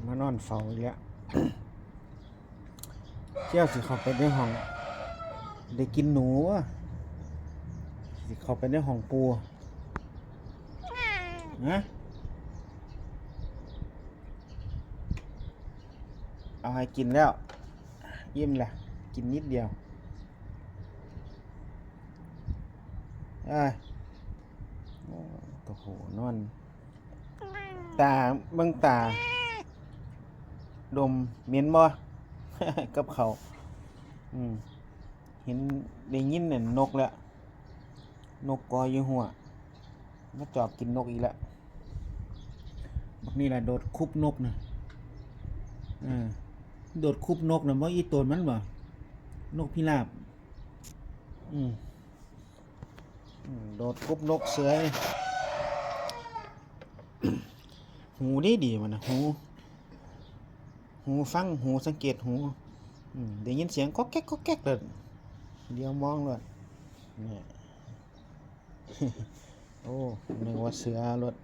ມານອນເຝົ້າອີກແລ້ວ. ເຈົ້າຊິເຂົ້າໄປໃນຫ້ອງ ໄດ້ກິ່ນໜູວະ ຊິເຂົ້າໄປໃນຫ້ອງປູ່ ຮະ? ເອົາໃຫ້ກິນແລ້ວ ອີ່ມລະ ກິນນິດດຽວ. ເອີຍ ໂອ້ໂຫ ນອນ ຕາ ເບິ່ງຕາ ດົມ ເໝັນບໍ່ ກັບເຂົ້າ. ອືມ ເຫັນ ໄດ້ຍິນນັ້ນນົກແລ້ວ ນົກກໍຢູ່ຫົວ ມາຈອບກິນນົກອີກແລ້ວ. ບັກນີ້ລະໂດດຄຸບນົກນະ ເອີ ໂດດຄຸບນົກນະ ບໍ່ອີ່ຕົນມັນບໍ່ ນົກພິລາບ. ອືມ ອືມ ໂດດຄຸບນົກເສຍ. ຫູດີໆ ມັນນະ ຫູ ຫູຟັງ ຫູສັງເກດຫູ. ອືມ ໄດ້ຍິນສຽງກອກແກກ ກອກແກກ ແລ້ວຫຼຽວມອງໂລດ. ນີ້ ໂອ້ ນຶກວ່າເສືອໂລດ.